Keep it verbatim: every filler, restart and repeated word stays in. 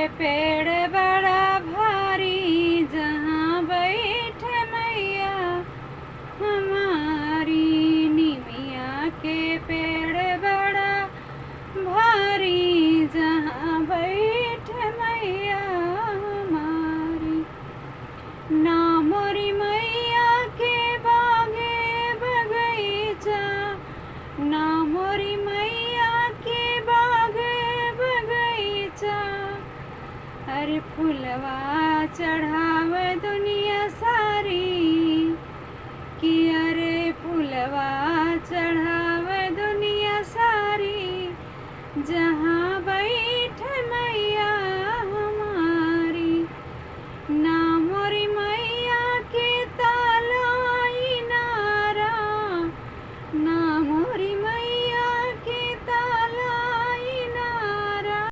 पेड़ बड़ा भारी, जहाँ बैठ मैया हमारी। निमिया के पेड़ बड़ा भारी, जहाँ बैठ मैया हमारी। ना मोरी मैया के बागे बगैचा, ना मोरी मैया के बागे बगैचा। अरे फुलवा चढ़ावे दुनिया सारी, कि अरे फुलवा चढ़ावे दुनिया सारी, जहाँ बै